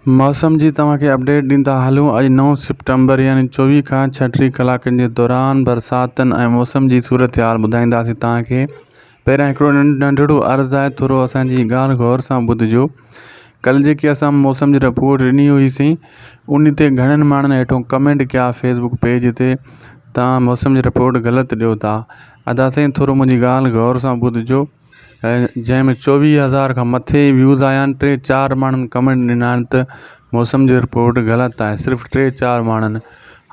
موسم جي توهان کي اپڊيٽ ڏيندا هلون اڄ نو سيپٽمبر يعني 24 کان 36 ڪلاڪن جي دوران برساتن ۽ موسم جي صورتحال ٻڌائينداسين توهان کي پهريان هڪڙو ننڍڙو عرض آهي ٿورو اسان جي ڳالهه غور سان ٻڌجو ڪل جيڪي اسان موسم جي رپورٽ ڏني هئي سين ان تي گهڻن ماڻهن هيٺو ڪمينٽ ڪيا فيسبڪ پيج تي توهان موسم جي رپورٽ غلط ڏيو ٿا ادا سائين ٿورو منهنجي ڳالهه غور سان ٻڌجو جنهن ۾ چوويهه هزار کان مٿي ويوز آيا آهن ٽي چار ماڻهن ڪمينٽ ڏنا آهن ته موسم جي رپورٽ غلط آهي صرف ٽي چار ماڻهن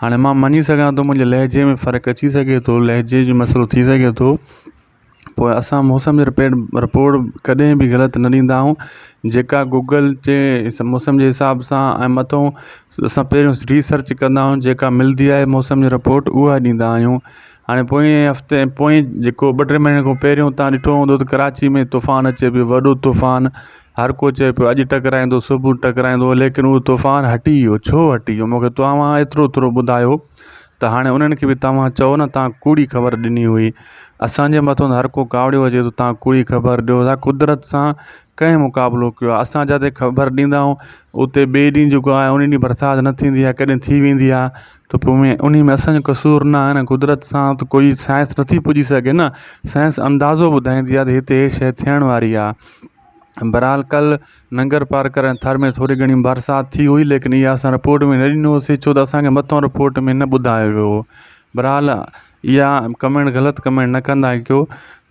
هاڻي مان مڃي سگهان ٿو منهنجي لهجي ۾ فرق اچي سگهي ٿو لهجي جو مسئلو ٿي سگهي ٿو پوء اسان موسم جي رپيٽ رپورٽ ڪڏهن به غلط نه ڏيندا آهيون جيڪا گوگل جي موسم جي حساب سان ۽ مٿو اسان پهريون ريسرچ ڪندا آهيون جيڪا ملندي آهي موسم جي رپورٽ اها ڏيندا آهيون هاڻي پوئين هفتي پوئين جيڪو ٻه ٽي مهيني کان پهريون تان ڏٺو هوندو ته ڪراچي ۾ طوفان اچي پيو وڏو طوفان هر ڪو چئي پيو اڄ ٽڪرائيندو صبح ٽڪرائيندو ليڪن اهو طوفان هٽي ويو ڇو هٽي ويو مونکي توهان ايترو ٿورو ٻڌايو ته هاڻي انهن کي به توهان چئو نه توهان ڪوڙي خبر ڏني هئي اسانجي مٿو هر ڪو ڪاوڙيو اچي ٿو توهان ڪوڙي خبر ڏيو ٿا قدرت سان ڪنهن مقابلو ڪيو آهي اسان جتي خبر ڏيندا آهيون اتي ٻئي ڏينهن جيڪو آهي ان ڏينهن برسات نه ٿيندي آهي ڪڏهن ٿي ويندي آهي ته پوء انهي ۾ اسان جو قصور نه آهي نه قدرت سان ته ڪوئي سائنس نٿي پڄي سگهي نه سائنس اندازو ٻڌائيندي آهي ته هتي هي شيء ٿيڻ واري آهي بهرحال ڪل ننگر پارڪر ۽ ٿر ۾ ٿوري گهڻي برسات ٿي هئي ليڪن اها اسان رپورٽ ۾ نه ڏنو هوسي ڇو ته اسانکي مٿو رپورٽ ۾ نه ٻڌايو ويو هو بهرحال اها ڪمينٽ غلط ڪمينٽ نه ڪندا ڪيو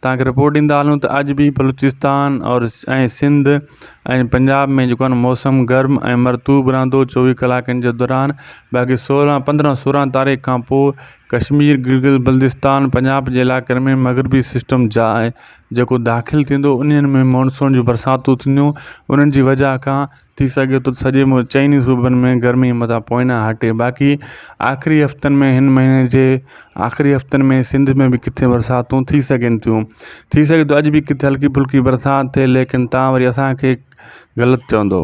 توهان کي رپورٽ ڏيندا هلون ته اڄ به بلوچستان اور ۽ سنڌ ۽ پنجاب ۾ جيڪو آهي موسم گرم ۽ مرطوب رهندو چوويهه ڪلاڪن جي دوران باقي سورهن پندرهن سورهن تاريخ کان پوء ڪشمير گلگت بلتستان پنجاب جي علائقن ۾ مغربي سسٽم جا جيڪو داخل ٿيندو انهن ۾ مانسون جون برساتون ٿينديون انهن جي وجهه کان ٿي سگهي ٿو ته سڄي چئني صوبن ۾ گرمي مٿان پوئنا هٽي باقي آخري هفتن ۾ هن مهيني جي آخري هفتن ۾ سنڌ ۾ به ڪٿي برساتون ٿي سگهن ٿيون ٿي سگهي ٿو اڄ به ڪٿي هلڪي ڦلڪي برسات ٿئي ليڪن تان وري اسانکي غلط چوندو.